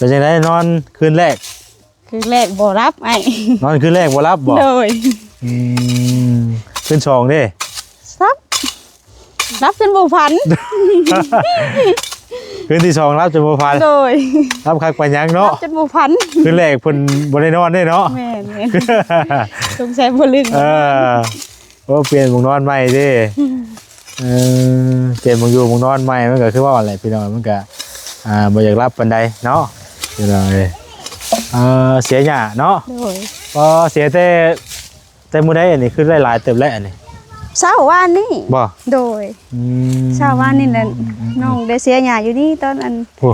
ປັນຈັ່ງໃດ ນອນຄືນແລກ? ຄືນແລກບໍ່ຫຼັບອ້າຍ. ນອນຄືນແລກບໍ່ຫຼັບບໍ່? ໂດຍ. ອືມ ຄືນສອງເດ້? ຫຼັບ ຫຼັບຈົນບໍ່ຝັນ. ຄືນທີສອງຫຼັບຈົນບໍ່ຝັນ. ໂດຍ. ຫຼັບຄັກປານຫຍັງເນາະ? ຫຼັບຈົນບໍ່ຝັນ. ຄືນແລກເພິ່ນບໍ່ໄດ້ນອນເດ້ເນາະ? ແມ່ນໆ ສົງໄສບໍ່ລຶ້ງ. ເອີ ໂອ້ ປ່ຽນໝ່ອງນອນໃໝ່ເດ້. ເອີ ປ່ຽນໝ່ອງຢູ່ໝ່ອງນອນໃໝ່ ມັນກໍຄືເວົ້າຫັ້ນແຫຼະພີ່ນ້ອງ ມັນກໍ ອ່າ ບໍ່ຢາກຫຼັບປານໃດເນາະ ພີ່ນ້ອງເອີຍ. ເອີ ເສຍຫຍ້າເນາະ? ໂດຍ. ອໍ ເສຍແຕ່ ແຕ່ມື້ໃດອັນນີ້? ຄືໄດ້ຫຼາຍເຕີບແລ້ວອັນນີ້. ເຊົ້າວານນີ້. ບໍ່? ໂດຍ. ອືມ ເຊົ້າວານນີ້ແຫຼະ ອືມໆໆ ນ້ອງໄດ້ເສຍຫຍ້າຢູ່ນີ້ຕອນອັນ ໂອ້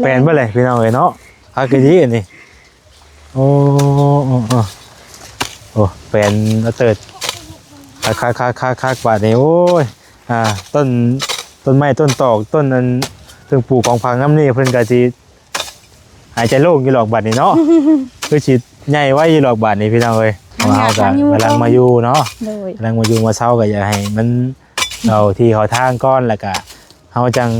ແປນເບິດເລີຍພີ່ນ້ອງເອີຍເນາະ. ຄັກອີ່ຫຼີອັນນີ້. ໂອ້ ໂອ້ ໂອ້ ໂອ້ ແປນເຕີດ ຄັກໆໆໆ ບາດນີ້. ໂອ້ຍ ອ່າ ຕົ້ນ ຕົ້ນໄມ້ຕົ້ນຕອກ ຕົ້ນອັນ ເຄື່ອງປູຂອງຝັງນຳນີ້ ເພິ່ນກໍຊິຫາຍໃຈໂລ່ງຢູ່ດອກບາດນີ້ເນາະ. ຄືຊິໃຫຍ່ໄວຢູ່ດອກບາດນີ້ພີ່ນ້ອງເອີຍ. ເຮົາກໍກຳລັງມາຢູ່ເນາະ. ໂດຍ. ກຳລັງມາຢູ່ມາເຊົາ ກໍຢາກໃຫ້ມັນເຂົ້າທີ່ເຂົ້າທາງກ່ອນ ແລ້ວກໍ ເຮົາຈັ່ງ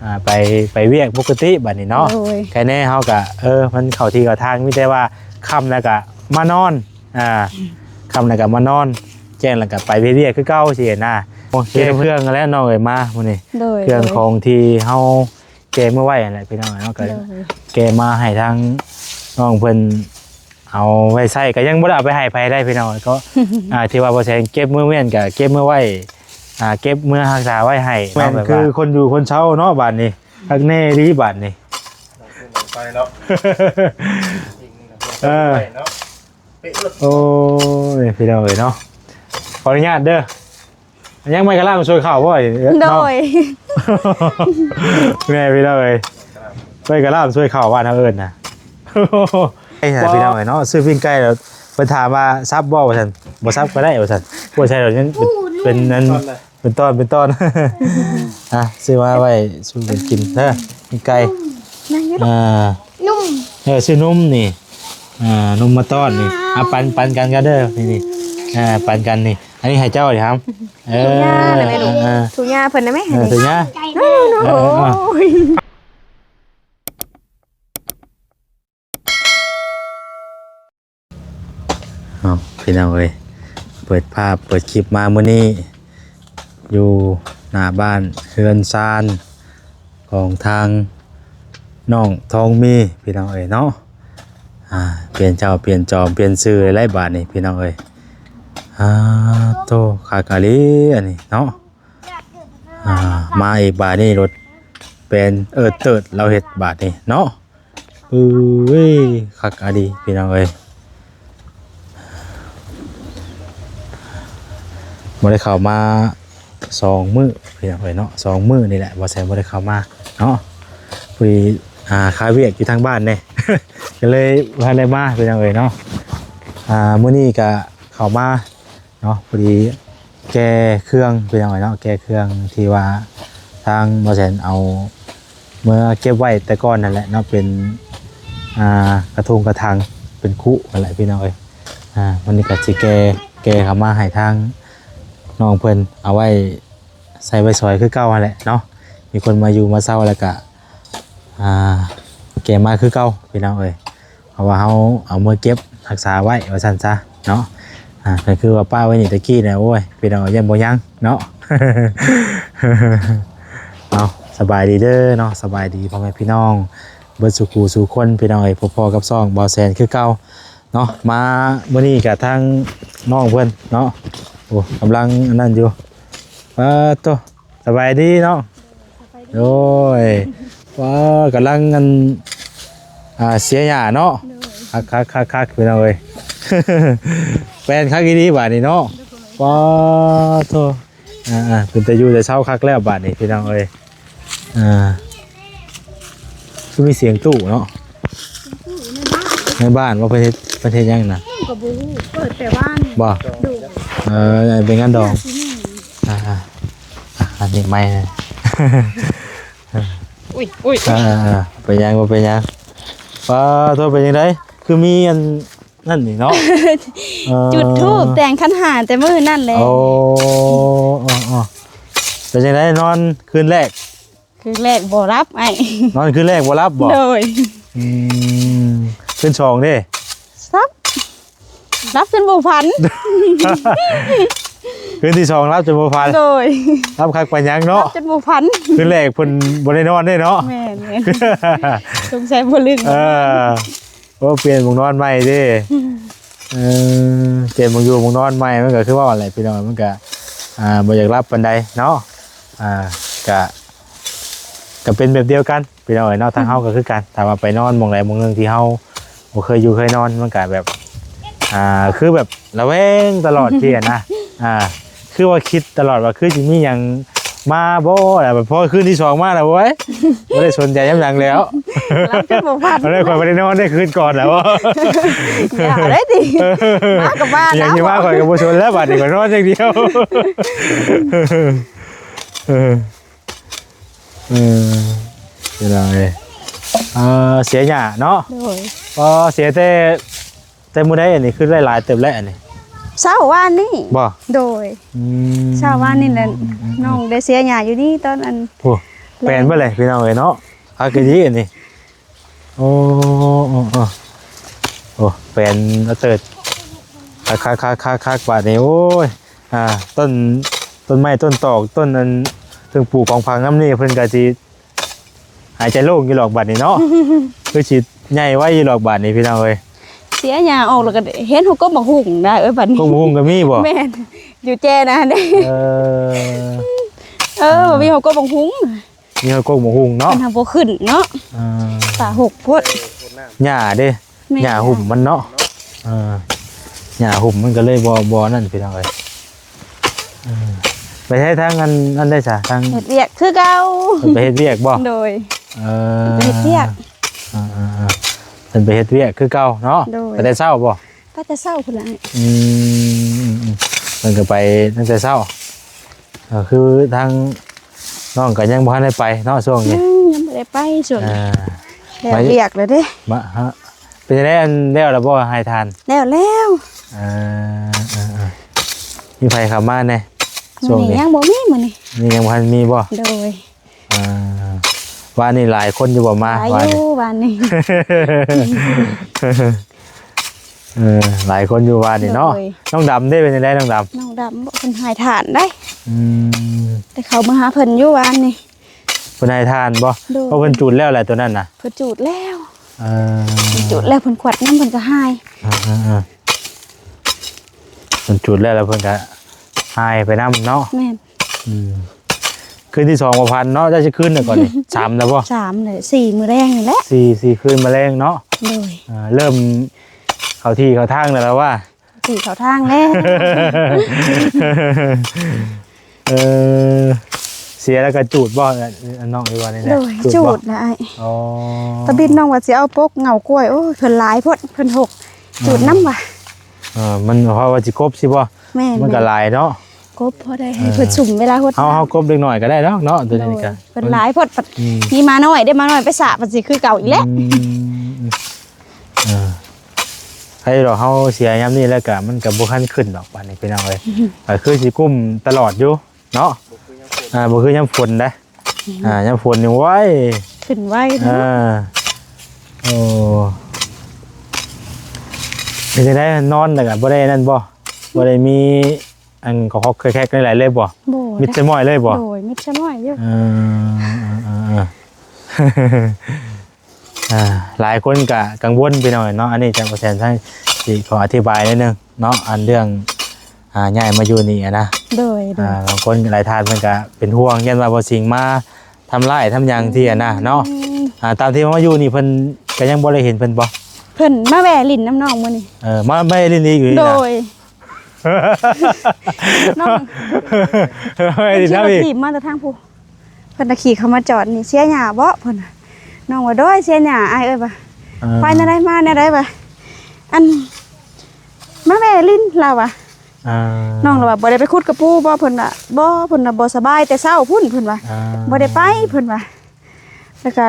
ອ່າ ໄປ ໄປວຽກປົກກະຕິບາດນີ້ເນາະ. ໂດຍ. ແຄ່ແນ່ເຮົາກະ ເອີ ມັນເຂົ້າທີ່ເຂົ້າທາງ ມີແຕ່ວ່າຄ່ຳແລ້ວກະມານອນ ອ່າ ອືມ ຄ່ຳແລ້ວກະມານອນ ແຈ້ງແລ້ວກະໄປເຮັດວຽກຄືເກົ່າຊີ້ນະ. ໂອເຄ ເຄື່ອງແລ້ວນ້ອງເອີຍ ມາມື້ນີ້. ໂດຍ. ເຄື່ອງຂອງທີ່ເຮົາແກ່ເມືອໄວ້ຫັ້ນແຫຼະພີ່ນ້ອງເນາະ. ກໍ ໂດຍ ແກ່ມາໃຫ້ທາງນ້ອງເພິ່ນ ເອົາໄວ້ໃຊ້ ກໍຍັງບໍ່ໄດ້ເອົາໄປໃຫ້ໃຜໄດ້ພີ່ນ້ອງ. ກໍ ອ່າ ທີ່ວ່າບໍ່ແສນເກັບເມືອວຽນ ກໍເກັບເມືອໄວ້ ອ່າ ເກັບເມືອຮັກສາໄວ້ໃຫ້ ແມ່ນ ເນາະ. ແບບວ່າ ຄືຄົນຢູ່ຄົນເຊົາເນາະ ບາດນີ້ ຄັກແນ່ດີບາດນີ້ ໄປເນາະ. ເອີ ເນາະ ເປະເລີຍ. ໂອ້ຍ ພີ່ນ້ອງເອີຍເນາະ ຂໍອະນຸຍາດເດີ. ຍັງໄມ້ກະລາມຊ່ວຍເຂົ້າບໍ່? ໂດຍ. ແມ່ພີ່ນ້ອງເອີຍ ໄມ້ກະລາມຊ່ວຍເຂົ້າ ບ້ານເຮົາເອີ້ນນະ. ໄອ້ພີ່ນ້ອງເອີຍເນາະ ຊື້ປີ້ງໄກ່ແລ້ວ ເພິ່ນຖາມວ່າສັບບໍ່ວ່າຊັ້ນ. ບໍ່ສັບກໍໄດ້ວ່າຊັ້ນ. ບໍ່ໃຊ່ດອກ ຍັງເປັນ ເປັນອັນ ເປັນຕອນ ເປັນຕອນ. ອ່ະ ຊື້ມາໄວ້ສູ່ກັນກິນເດີ ປີ້ງໄກ່. ອ່າ ນຸ່ມ ເອີ ຊື້ນົມນີ້ ອ່າ ນົມມາຕ້ອນນີ້. ອ່າ ປັນ ປັນກັນກັນເດີ ນີ້ ນີ້ ອ່າ ປັນກັນນີ້. ອັນນີ້ໃຫ້ເຈົ້າເດ ຫຳ. ເອີ ທຸງຫຍ້າໄດ້ໄໝລູກ? ເອີ ທຸງຫຍ້າເພິ່ນໄດ້ໄໝ? ເອີ ທຸງຫຍ້າ. ໂອ້ຍ ເອົາ ພີ່ນ້ອງເອີຍ ເປີດພາບເປີດຄລິບມາມື້ນີ້ ຢູ່ໜ້າບ້ານເຮືອນຊານຂອງທາງນ້ອງທອງມີ ພີ່ນ້ອງເອີຍເນາະ. ອ່າ ປ່ຽນເຈົ້າປ່ຽນຈອມປ່ຽນຊື່ແລ້ວບາດນີ້ ພີ່ນ້ອງເອີຍ. ອ່າ ໂຕ ຄັກອີ່ຫຼີອັນນີ້ເນາະ. ອ່າ ມາອີກບາດນີ້ລົດແປນເອີດເຕີດລາວເຮັດບາດນີ້ເນາະ. ເອີຍ ຄັກອີ່ຫຼີພີ່ນ້ອງເອີຍ ບໍ່ໄດ້ເຂົ້າມາສອງມື້ພີ່ນ້ອງເອີຍເນາະ ສອງມື້ນີ້ແຫຼະ ບໍ່ແຊນບໍ່ໄດ້ເຂົ້າມາເນາະ. ພໍດີ ອ່າ ຄາວຽກຢູ່ທາງບ້ານແດ່ ກໍເລີຍບໍ່ທັນໄດ້ມາພີ່ນ້ອງເອີຍເນາະ. ອ່າ ມື້ນີ້ກໍເຂົ້າມາ ເນາະ ພໍດີແກ່ເຄື່ອງພີ່ນ້ອງເອີຍເນາະ ແກ່ເຄື່ອງທີ່ວ່າທາງບໍ່ແສນເອົາເມືອເກັບໄວ້ແຕ່ກ່ອນນັ້ນແຫຼະເນາະ ເປັນ ອ່າ ກະທົງກະຖັງ ເປັນຄຸຫັ້ນແຫຼະພີ່ນ້ອງເອີຍ. ອ່າ ມື້ນີ້ກໍຊິແກ່ ແກ່ເຂົ້າມາໃຫ້ທາງນ້ອງເພິ່ນເອົາໄວ້ໃຊ້ໄວ້ສອຍຄືເກົ່າຫັ້ນແຫຼະເນາະ. ມີຄົນມາຢູ່ມາເຊົ່າແລ້ວກະ ອ່າ ແກ່ມາຄືເກົ່າພີ່ນ້ອງເອີຍ ເພາະວ່າເຮົາເອົາເມືອເກັບຮັກສາໄວ້ວ່າຊັ້ນຊະເນາະ. ອ່າ ກໍຄືວ່າປະໄວ້ນີ້ແຕ່ກີ້ນະ ໂອ້ຍ ພີ່ນ້ອງເອີຍ ຢ້ານບໍ່ຍັງເນາະ. ເອົາ ສະບາຍດີເດີເນາະ ສະບາຍດີພໍ່ແມ່ພີ່ນ້ອງເບິດສູ່ຄູ່ສູ່ຄົນ ພີ່ນ້ອງເອີຍ ພົບພໍ້ກັບຊ່ອງບ່າວແສນຄືເກົ່າເນາະ. ມາມື້ນີ້ກະທາງນ້ອງເພິ່ນເນາະ ໂອ້ ກຳລັງອັນນັ້ນຢູ່ ປາດໂທ້. ສະບາຍດີເນາະ. ໂດຍ ສະບາຍດີ. ວ້າ ກຳລັງອັນ ອ່າ ເສຍຫຍ້າເນາະ. ໂດຍ ຄັກໆໆໆ ພີ່ນ້ອງເອີຍ ແປນຄັກອີ່ຫຼີບາດນີ້ເນາະ. ໂດຍ ປາດໂທ້ ອ່າໆ ເປັນຕາຢູ່ຕາເຊົາຄັກແລ້ວບາດນີ້ ພີ່ນ້ອງເອີຍ. ອ່າ ຄືມີສຽງຕູ້ເນາະ ໃນບ້ານ ໃນບ້ານວ່າເພິ່ນເຮັດ ເພິ່ນເຮັດຫຍັງນະ ກໍບໍ່ຮູ້ ເປີດແຕ່ບ້ານບໍ່? ໂດຍ ເອີ ເປັນງານດອງ. ອ່າໆ ອັນນີ້ໄມ້ ອຸ້ຍ ອຸ້ຍ ອ່າໆ ເປັນຫຍັງ ບໍ່ເປັນຫຍັງ. ປາດໂທ້ ເປັນຈັ່ງໃດ ຄືມີອັນນັ້ນນີ້ເນາະ ເອີ ຈຸດທູບແຕ່ງຂັນຫ້າແຕ່ມື້ນັ້ນແຫຼະ. ໂອ້ ເປັນຈັ່ງໃດ ນອນຄືນແລກ? ຄືນແລກບໍ່ຫຼັບອ້າຍ. ນອນຄືນແລກບໍ່ຫຼັບບໍ່? ໂດຍ. ອືມ ຄືນສອງເດ້? ຫຼັບ ຫຼັບຈົນບໍ່ຝັນ. ຄືນທີສອງຫຼັບຈົນບໍ່ຝັນ. ໂດຍ. ຫຼັບຄັກປານຫຍັງເນາະ? ຫຼັບຈົນບໍ່ຝັນ. ຄືນແລກເພິ່ນບໍ່ໄດ້ນອນເດ້ເນາະ? ແມ່ນໆ. ສົງໄສບໍ່ລຶ້ງ. ເອີ. ໂອ້ ປ່ຽນໝ່ອງນອນໃໝ່ເດ້. ເອີ ປ່ຽນໝ່ອງຢູ່ໝ່ອງນອນໃໝ່ ມັນກໍຄືເວົ້າຫັ້ນແຫຼະພີ່ນ້ອງ ມັນກໍ ອ່າ ບໍ່ຢາກຫຼັບປານໃດເນາະ. ອ່າ ກະ ກະເປັນແບບດຽວກັນພີ່ນ້ອງເອີຍເນາະ. ທາງເຮົາກໍຄືກັນ ຖ້າວ່າໄປນອນໝ່ອງໃດໝ່ອງໜຶ່ງທີ່ເຮົາບໍ່ເຄີຍຢູ່ເຄີຍນອນ ມັນກະແບບ ອ່າ ຄືແບບລະແວງຕະຫຼອດທີ່ຫັ້ນນະ. ອ່າ ຄືວ່າຄິດຕະຫຼອດວ່າຄືຊິມີຫຍັງມາບໍ່ ແລ້ວພໍຄືນທີສອງມາແລ້ວ ໂອ້ຍ ບໍ່ໄດ້ສົນໃຈຫຍັງແລ້ວ. ຫຼັບຈົນບໍ່ຝັນ. ອັນນັ້ນຂ້ອຍບໍ່ໄດ້ນອນໄດ້ຄືນກ່ອນແລ້ວ. ຢ່າເດ້ຕິ ມາກໍມາ ຫຍັງຊິມາ ນະ ຂ້ອຍກໍບໍ່ສົນແລ້ວ ບາດນີ້ຂ້ອຍນອນຢ່າງດຽວ. ເອີ ເອີ ເປັນຫຍັງເອີຍ? ເອີ ເສຍຫຍ້າເນາະ? ໂດຍ. ອໍ ເສຍແຕ່ ແຕ່ມື້ໃດອັນນີ້? ຄືໄດ້ຫຼາຍເຕີບແລ້ວອັນນີ້. ເຊົ້າວານນີ້. ບໍ່? ໂດຍ. ອືມ ເຊົ້າວານນີ້ແຫຼະ ອືມໆໆ ນ້ອງໄດ້ເສຍຫຍ້າຢູ່ນີ້ຕອນອັນ ໂອ້ ແປນເບິດເລີຍພີ່ນ້ອງເອີຍເນາະ. ຄັກອີ່ຫຼີອັນນີ້. ໂອ້ ໂອ້ ໂອ້ ໂອ້ ແປນເຕີດ ຄັກໆໆໆ ບາດນີ້. ໂອ້ຍ ອ່າ ຕົ້ນ ຕົ້ນໄມ້ຕົ້ນຕອກ ຕົ້ນອັນ ເຄື່ອງປູຂອງຝັງນຳນີ້ ເພິ່ນກໍຊິ ຫາຍໃຈໂລ່ງຢູ່ດອກບາດນີ້ເນາະ. ຄືຊິໃຫຍ່ໄວຢູ່ດອກບາດນີ້ພີ່ນ້ອງເອີຍ. ເສຍຫຍ້າອອກແລ້ວກໍເຫັນຫົວກົກບັກຫຸ່ງໄດ໋ເອີຍບາດນີ້. ກົກບັກຫຸ່ງກໍມີບໍ່? ແມ່ນ ຢູ່ແຈນະຫັ້ນເດ້. ເອີ ເອີ ມີຫົວກົກບັກຫຸ່ງ ມີຫົວກົກບັກຫຸ່ງເນາະ. ມັນຫາບໍ່ຂຶ້ນເນາະ. ເອີ ປ່າຫົກໂພດ. ຫຍ້າເດ້ ແມ່ນ ຫຍ້າຫຸ້ມມັນເນາະ. ເອີ ຫຍ້າຫຸ້ມມັນກໍເລີຍບໍ່ ບໍ່ນັ້ນພີ່ນ້ອງເອີຍ. ເອີ ໄປໃຊ້ທາງອັນ ອັນໃດຊະ ທາງ ເຮັດວຽກຄືເກົ່າ. ເພິ່ນໄປເຮັດວຽກບໍ່? ໂດຍ. ເອີ ໄປເຮັດວຽກ. ເອີໆໆ ເພິ່ນໄປເຮັດວຽກຄືເກົ່າເນາະ. ໂດຍ. ໄປແຕ່ເຊົ້າບໍ່? ໄປແຕ່ເຊົ້າພຸ້ນລະ. ອືມ ເພິ່ນກໍໄປຕັ້ງແຕ່ເຊົ້າ. ກໍຄືທາງນ້ອງກໍຍັງບໍ່ທັນໄດ້ໄປເນາະຊ່ວງນີ້. ຍັງ ຍັງບໍ່ໄດ້ໄປຊ່ວງນີ້. ອ່າ ແລ້ວວຽກແລ້ວເດ້. ມາ ຮະ ເປັນຈັ່ງໃດ ອັນ ແລ້ວແລ້ວບໍ່ ໄຮ່ທ່ານ? ແລ້ວແລ້ວ. ເອີ ເອີ ເອີ ມີໃຜເຂົ້າມາແດ່ຊ່ວງນີ້? ມື້ນີ້ຍັງບໍ່ມີ ມື້ນີ້ ນີ້ຍັງບໍ່ທັນມີບໍ່? ໂດຍ. ອ່າ ວານນີ້ຫຼາຍຄົນຢູ່ບໍ່ມາ? ຫຼາຍຢູ່ ວານນີ້ ວານນີ້. ເອີ ຫຼາຍຄົນຢູ່ວານນີ້ເນາະ. ໂດຍ. ນ້ອງດຳເດ້ ເປັນຈັ່ງໃດນ້ອງດຳ? ນ້ອງດຳບໍ່ ເພິ່ນໄຮ່ທ່ານໄດ໋. ອືມ ແຕ່ເຂົ້າມາຫາເພິ່ນຢູ່ວານນີ້. ເພິ່ນໄຮ່ທ່ານບໍ່? ໂດຍ. ເພາະເພິ່ນຈູດແລ້ວແຫຼະຕົວນັ້ນນະ. ເພິ່ນຈູດແລ້ວ. ເອີ ເພິ່ນຈູດແລ້ວ ເພິ່ນຂວັດນຳ ເພິ່ນກໍຫາຍ. ເອີໆໆ ເພິ່ນຈູດແລ້ວ ແລ້ວເພິ່ນກໍຫາຍໄປນຳເນາະ. ແມ່ນ. ອືມ ຄືນທີສອງບໍ່ພັນເນາະ. ເຈົ້າຊິຄືນແລ້ວກ່ອນນີ້ ສາມແລ້ວບໍ່? ສາມແລ້ວ ສີ່ມື້ແລງນີ້ແຫຼະ. ສີ່ ສີ່ຄືນມາແລງເນາະ. ໂດຍ. ເອີ ເລີ່ມເຂົ້າທີ່ເຂົ້າທາງແລ້ວລະວ່າ. ທີ່ເຂົ້າທາງແລ້ວ. ເອີ ເສຍແລ້ວກໍຈູດບໍ່ ນ້ອງ ຫຼືວ່າແນວໃດ? ໂດຍ. ຈູດບໍ່? ຈູດລະອ້າຍ. ອໍ ຕະບິດນ້ອງວ່າຊິເອົາປົກເຫງົ້າກ້ວຍ ໂອ້ຍ ເພິ່ນຫຼາຍໂພດ ເພິ່ນຫົກ. ຈູດນຳວ່າ. ເອີ ມັນ ເພາະວ່າຊິກົບຊິບໍ່? ແມ່ນໆ ມັນກໍຫຼາຍເນາະ. ກົບພໍໄດ້ໃຫ້ເພິ່ນສຸມເວລາຫົດ. ເຮົາ ເຮົາກົບເລັກນ້ອຍກໍໄດ້ດອກເນາະ ຕົວນີ້ກໍ. ໂດຍ. ເພິ່ນຫຼາຍໂພດ. ອືມ ມີໝານ້ອຍເດ້ ໝານ້ອຍໄປສະ ມັນຊິຄືເກົ່າອີກແຫຼະ. ອືມ ເອີ ໃຜດອກ ເຮົາເສຍຍາມນີ້ແລ້ວກະ ມັນກະບໍ່ທັນຂຶ້ນດອກບາດນີ້ພີ່ນ້ອງເອີຍ. ກໍຄືຊິກຸ້ມຕະຫຼອດຢູ່ເນາະ. ອ່າ ບໍ່ຄືຍາມຝົນເດ້. ອ່າ ຍາມຝົນນີ້ ໂອ້ຍ ຂຶ້ນໄວເນາະ. ເອີ ໂອ້ ເປັນຈັ່ງໃດ ນອນແລ້ວກະບໍ່ໄດ້ນັ້ນບໍ່? ບໍ່ໄດ້ມີ ອັນກໍຮອກແຄກໆ ຫຼາຍໆ ເລີຍບໍ່? ບໍ່ ມິດຊະມ້ອຍເລີຍບໍ່? ໂດຍ ມິດຊະມ້ອຍຢູ່. ເອີ ເອີ ເອີ ເອີ ອ່າ ຫຼາຍຄົນກະກັງວົນພີ່ນ້ອງເນາະ. ອັນນີ້ຈະບໍ່ແຊນໃຊ້ຊິຂໍອະທິບາຍໜ້ອຍໜຶ່ງເນາະ ອັນເລື່ອງ ອ່າ ຍ້າຍມາຢູ່ນີ້ຫັ້ນນະ. ໂດຍ ໂດຍ. ອ່າ ບາງຄົນຫຼາຍທ່ານເພິ່ນກະເປັນຫ່ວງ ຢ້ານວ່າບໍ່ສິງມາທຳຮ້າຍທຳຫຍັງທີ່ຫັ້ນນະເນາະ. ອືມ ອ່າ ຕາມທີ່ມາຢູ່ນີ້ເພິ່ນກະຍັງບໍ່ໄດ້ເຫັນເພິ່ນບໍ່? ເພິ່ນມາແວ່ຫຼິ້ນນຳນ້ອງມື້ນີ້. ເອີ ມາແວ່ຫຼິ້ນອີກຢູ່ນີ້ນະ. ໂດຍ. ນ້ອງ ເອີ ມາແວ່ຫຼິ້ນນຳອີກ. ຂີ່ລົດຖີບມາແຕ່ທາງຜູ້ ເພິ່ນນະຂີ່ເຂົ້າມາຈອດນີ້ ເສຍຫຍ້າບໍ່ ເພິ່ນວ່າ. ນ້ອງວ່າ ໂດຍ ເສຍຫຍ້າ ອ້າຍເອີຍວ່າ. ເອີ ໄປແນວໃດ ມາແນວໃດວ່າ. ອັນ ມາແວ່ຫຼິ້ນ ລາວວ່າ. ອ່າ ນ້ອງລາວວ່າ ບໍ່ໄດ້ໄປຂຸດກະປູບໍ່ ເພິ່ນວ່າ. ບໍ່ ເພິ່ນວ່າບໍ່ສະບາຍແຕ່ເຊົ້າພຸ້ນ ເພິ່ນວ່າ. ອ່າ ບໍ່ໄດ້ໄປ ເພິ່ນວ່າ. ແລ້ວກໍ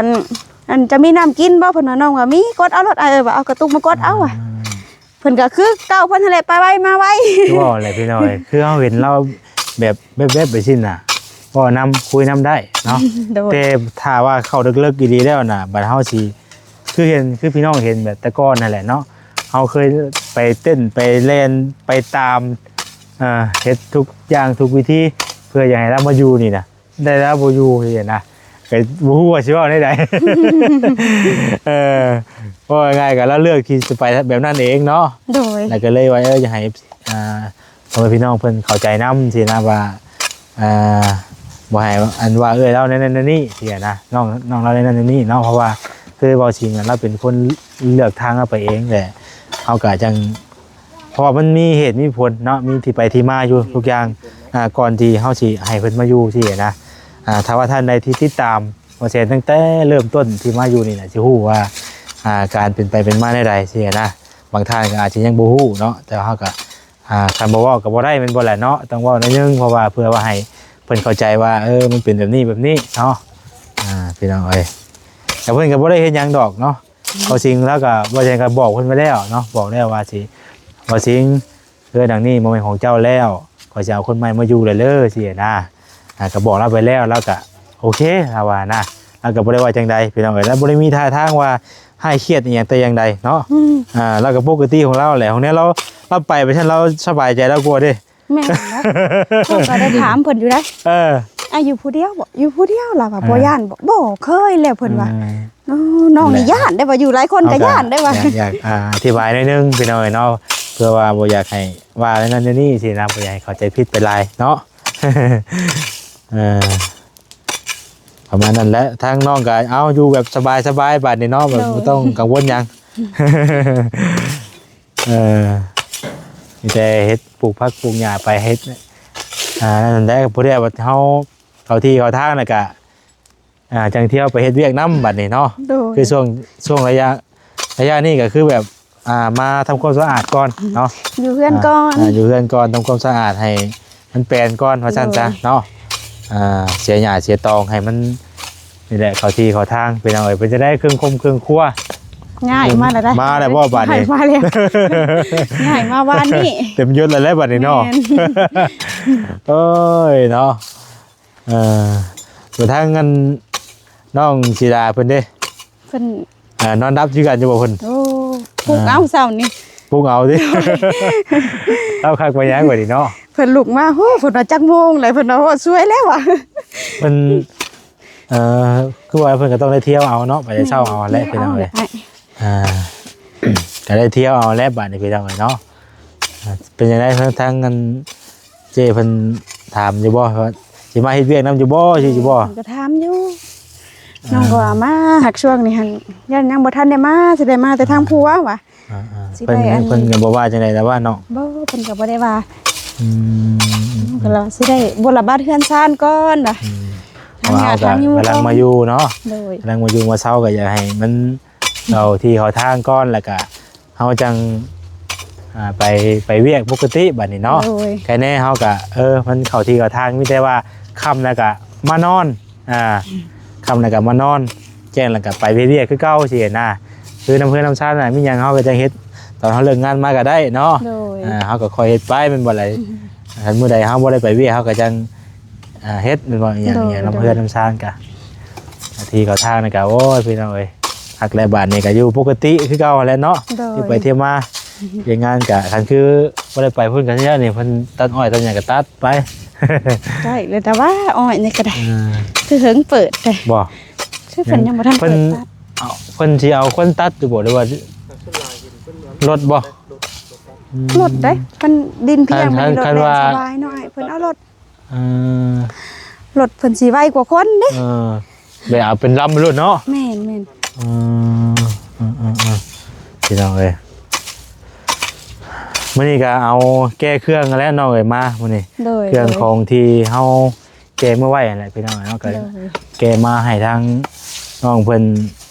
ອັນ ເຈົ້າມີນ້ຳກິນບໍ່ ເພິ່ນວ່າ. ນ້ອງວ່າ ມີ ກົດເອົາໂລດ ອ້າຍເອີຍວ່າ. ເອົາກະຕຸກມາກົດເອົາວ່າ. ອ່າ ເພິ່ນກໍຄືເກົ່າເພິ່ນຫັ້ນແຫຼະ ໄປໄວມາໄວ. ຄືເວົ້າແຫຼະພີ່ນ້ອງເອີຍ ຄືເຮົາເຫັນລາວແບບແວບໆ ໄປຊີ້ນະ. ເວົ້ານຳ ຄຸຍນຳໄດ້ເນາະ ໂດຍ ແຕ່ຖ້າວ່າເຂົ້າເລິກໆອີ່ຫຼີແລ້ວນະ ບັດເຮົາຊິ ຄືເຫັນ ຄືພີ່ນ້ອງເຫັນແບບແຕ່ກ່ອນນັ້ນແຫຼະເນາະ ເຮົາເຄີຍໄປເຕັ້ນໄປແລ່ນໄປຕາມ ເອີ ເຮັດທຸກຢ່າງທຸກວິທີ ເພື່ອຢາກໃຫ້ລາວມາຢູ່ນີ້ນະ ໄດ້ລາວບໍ່ຢູ່ຊີ້ນະ ກໍບໍ່ຮູ້ວ່າຊິເວົ້າແນວໃດ ເອີ ເວົ້າງ່າຍໆກໍລາວເລືອກທີ່ຈະໄປແບບນັ້ນເອງເນາະ ໂດຍ ແລ້ວກໍເລີຍວ່າ ເອີ ຢາກໃຫ້ ອ່າ ພໍ່ແມ່ພີ່ນ້ອງເພິ່ນເຂົ້າໃຈນຳຊີ້ນະວ່າ ອ່າ ບໍ່ໃຫ້ອັນວ່າເອື້ອຍລາວແນວນັ້ນແນວນີ້ຊີ້ນະ ນ້ອງ ນ້ອງລາວແນວນັ້ນແນວນີ້ເນາະ ເພາະວ່າຄືເວົ້າຈິງລາວເປັນຄົນເລືອກທາງລາວໄປເອງແຫຼະ ເຮົາກໍຈັ່ງ ເພາະວ່າມັນມີເຫດມີຜົນເນາະ ມີທີ່ໄປທີ່ມາຢູ່ທຸກຢ່າງ ອ່າ ກ່ອນທີ່ເຮົາຊິໃຫ້ເພິ່ນມາຢູ່ຊີ້ນະ ອ່າ ຖ້າວ່າທ່ານໃດທີ່ຕິດຕາມບໍ່ແຊນຕັ້ງແຕ່ເລີ່ມຕົ້ນທີ່ມາຢູ່ນີ້ນະ ຊິຮູ້ວ່າ ອ່າ ການເປັນໄປເປັນມາແນວໃດຊີ້ນະ ບາງທ່ານກໍອາດຈະຍັງບໍ່ຮູ້ເນາະ ແຕ່ເຮົາກໍ ອ່າ ຄັນບໍ່ເວົ້າກໍບໍ່ໄດ້ແມ່ນບໍ່ລະເນາະ ຕ້ອງເວົ້າໜ້ອຍໜຶ່ງ ເພາະວ່າເພື່ອວ່າໃຫ້ເພິ່ນເຂົ້າໃຈວ່າ ເອີ ມັນເປັນແບບນີ້ແບບນີ້ເນາະ ອ່າ ພີ່ນ້ອງເອີຍ ແຕ່ເພິ່ນກໍບໍ່ໄດ້ເຮັດຫຍັງດອກເນາະ ເວົ້າຈິງລາວກໍ ເວົ້າຈັ່ງໃດກໍບອກເພິ່ນໄປແລ້ວເນາະ ບອກແລ້ວວ່າຊິ ເວົ້າຈິງ ເຮືອນຫຼັງນີ້ບໍ່ແມ່ນຂອງເຈົ້າແລ້ວ ຂ້ອຍຊິເອົາຄົນໃໝ່ມາຢູ່ແລ້ວເດີ້ ຊີ້ນະ ອ່າ ກໍບອກລາວໄປແລ້ວ ລາວກໍໂອເຄ ລາວວ່ານະ ລາວກໍບໍ່ໄດ້ວ່າຈັ່ງໃດ ພີ່ນ້ອງເອີຍ ລາວບໍ່ໄດ້ມີທ່າທາງວ່າຮ້າຍຄຽດອີ່ຫຍັງແຕ່ຢ່າງໃດເນາະ ອືມ ອ່າ ລາວກໍປົກກະຕິຂອງລາວແຫຼະ ຂອງແນວລາວ ລາວໄປ ໄປຊັ້ນລາວສະບາຍໃຈລາວກວ່າເດ້ ແມ່ນແລ້ວ ເຮົາກໍໄດ້ຖາມເພິ່ນຢູ່ໄດ໋ ເອີ ອາ ຢູ່ຜູ້ດຽວບໍ? ຢູ່ຜູ້ດຽວ ລາວວ່າ ເອີ ບໍ່ຢ້ານບໍ? ບໍ່ເຄີຍແລ້ວ ເພິ່ນວ່າ ເອີ ໂອ້ ນ້ອງນີ້ຢ້ານໄດ໋ວ່າ ຢູ່ຫຼາຍຄົນກໍຢ້ານໄດ໋ວ່າ ຢາກ ຢາກ ອ່າ ອະທິບາຍໜ້ອຍໜຶ່ງ ພີ່ນ້ອງເອີຍເນາະ ເພື່ອວ່າບໍ່ຢາກໃຫ້ວ່ານັ້ນນີ້ຊີ້ນະ ບໍ່ຢາກໃຫ້ເຂົ້າໃຈຜິດໄປຫຼາຍເນາະ ເອີ ປະມານນັ້ນແຫຼະ ທາງນ້ອງກໍເອົາຢູ່ແບບສະບາຍໆ ບາດນີ້ເນາະ ແບບ ໂດຍ ບໍ່ຕ້ອງກັງວົນຫຍັງ ເອີ ມີແຕ່ເຮັດ ປູກຜັກປູກຫຍ້າໄປ ເຮັດ ອ່າ ນັ້ນແຫຼະ ພໍດີວ່າເຮົາເຂົ້າທີ່ເຂົ້າທາງ ແລ້ວກະ ອ່າ ຈັ່ງທ່ຽວໄປເຮັດວຽກນຳ ບາດນີ້ເນາະ ໂດຍ ຄືຊ່ວງ ຊ່ວງໄລຍະ ໄລຍະນີ້ກໍຄືແບບ ອ່າ ມາທຳຄວາມສະອາດກ່ອນເນາະ ຢູ່ເຮືອນກ່ອນ ອ່າ ຢູ່ເຮືອນກ່ອນ ທຳຄວາມສະອາດໃຫ້ມັນແປນກ່ອນ ວ່າຊັ້ນຊະ ໂດຍ ເນາະ ອ່າ ເສຍຫຍ້າເສຍຕອງໃຫ້ມັນ ນີ້ແຫຼະ ເຂົ້າທີ່ເຂົ້າທາງ ພີ່ນ້ອງເອີຍ ເປັນຈັ່ງໃດ ເຄື່ອງຄົມເຄື່ອງຄົວ ຍ້າຍມາແລ້ວໄດ໋ ມາແລ້ວບໍ່ບາດນີ້ ຍ້າຍມາແລ້ວ ຍ້າຍມາວານນີ້ ເຕັມຍົດແລ້ວແຫຼະບາດນີ້ເນາະ ແມ່ນ ໂອ້ຍເນາະ ເອີ ສ່ວນທາງອັນນ້ອງສີດາເພິ່ນເດ້ ເພິ່ນ ອ່າ ນອນດັບຄືກັນຢູ່ບໍ່ເພິ່ນ? ໂອ້ ປຸກເອົາເຊົ້ານີ້ ປຸກເອົາຕິ ເອົາຄັກໄປຫຍັງບັດນີ້ເນາະ ເພິ່ນລຸກມາ ໂຫ ເພິ່ນວ່າຈັກໂມງແລ້ວ ເພິ່ນວ່າ ໂຫ ສວຍແລ້ວວ່າ ເພິ່ນ ເອີ ຄືວ່າເພິ່ນກໍຕ້ອງໄດ້ທ່ຽວເອົາເນາະ ໄປແຕ່ເຊົ້າເອົາແຫຼະ ພີ່ນ້ອງເອີຍ ອ່າ ກໍໄດ້ທ່ຽວເອົາແຫຼະບາດນີ້ ພີ່ນ້ອງເອີຍເນາະ ອ່າ ເປັນຈັ່ງໃດ ທາງ ທາງອັນເຈ້ເພິ່ນຖາມຢູ່ບໍ່ວ່າຊິມາເຮັດວຽກນຳຢູ່ບໍ່ ຊິຢູ່ບໍ່? ເພິ່ນກໍຖາມຢູ່ ອ່າ ນ້ອງກໍວ່າມາ ຫາກຊ່ວງນີ້ຫັ້ນ ຢ້ານຍັງບໍ່ທັນໄດ້ມາ ຊິໄດ້ມາແຕ່ທາງຜົວວ່າ ອ່າໆ ຊິໄດ້ ເພິ່ນ ອັນ ເພິ່ນກໍບໍ່ວ່າຈັ່ງໃດແລ້ວວ່າເນາະ ບໍ່ ເພິ່ນກໍບໍ່ໄດ້ວ່າ ອືມ ກໍລະຊິໄດ້ບົວລະບັດເຮືອນຊານກ່ອນວ່າ ອືມ ທາງຍາດທາງຢູ່ ເພາະວ່າເຮົາກໍກຳລັງມາຢູ່ເນາະ ໂດຍ ກຳລັງມາຢູ່ມາເຊົາ ກໍຢາກໃຫ້ມັນ ເຂົ້າທີ່ເຂົ້າທາງກ່ອນ ແລ້ວກະເຮົາຈັ່ງ ອ່າ ໄປ ໄປວຽກປົກກະຕິບາດນີ້ເນາະ ໂດຍ ແຄ່ແນ່ເຮົາກະ ເອີ ມັນເຂົ້າທີ່ເຂົ້າທາງ ມີແຕ່ວ່າຄ່ຳແລ້ວກະມານອນ ອ່າ ອືມ ຄ່ຳແລ້ວກະມານອນ ແຈ້ງແລ້ວກະໄປເຮັດວຽກຄືເກົ່າຊີ້ນະ ຄືນຳເຮືອນນຳຊານນະ ມີຫຍັງເຮົາກໍຈັ່ງເຮັດ ຕອນເຮົາເລີກງານມາກໍໄດ້ເນາະ ໂດຍ ອ່າ ເຮົາກໍຄ່ອຍເຮັດໄປແມ່ນບໍ່ລະ ອືມ ຄັນມື້ໃດເຮົາບໍ່ໄດ້ໄປວຽກ ເຮົາກໍຈັ່ງ ອ່າ ເຮັດແມ່ນບໍ່ ອີ່ຫຍັງ ໂດຍ ອີ່ຫຍັງນຳເຮືອນນຳຊານກະ ທີ່ເຂົ້າທາງນີ້ກະ ໂອ້ຍ ພີ່ນ້ອງເອີຍ ຮັກແລ້ວບາດນີ້ກະຢູ່ປົກກະຕິຄືເກົ່າຫັ້ນແຫຼະເນາະ ໂດຍ ທີ່ໄປທີ່ມາ ວຽກງານກະ ຄັນຄືບໍ່ໄດ້ໄປພຸ້ນກະນີ້ ເພິ່ນຕັດອ້ອຍຕັດຫຍັງກະຕັດໄປ ໃກ້ແລ້ວ ແຕ່ວ່າອ້ອຍນີ້ກະໄດ້ ອ່າ ຄືເຫິງເປີດແຕ່ ບໍ່ ຄືເພິ່ນຍັງບໍ່ທັນເປີດຕັດ ເພິ່ນຊິເອົາຄົນຕັດຢູ່ບໍ່ ຫຼືວ່າລົດບໍ່? ອືມ ລົດເດ້ ຄັນດິນພຽງ ຄັນ ມັນມີລົດ ຄັນວ່າ ແລ່ນສະບາຍເນາະ ເພິ່ນເອົາລົດ ເອີ ລົດເພິ່ນຊິໄວກວ່າຄົນເດ້ ເອີ ແບບເອົາເປັນລຳໂລດເນາະ ແມ່ນໆ ອືມ ອືມໆ ພີ່ນ້ອງເອີຍ ມື້ນີ້ກໍເອົາແກ່ເຄື່ອງຫັ້ນແຫຼະນ້ອງເອີຍ ມາມື້ນີ້ ໂດຍ ເຄື່ອງຂອງທີ່ເຮົາແກ່ເມືອໄວ້ຫັ້ນແຫຼະ ພີ່ນ້ອງເນາະ ກໍ ໂດຍ ແກ່ມາໃຫ້ທາງນ້ອງເພິ່ນ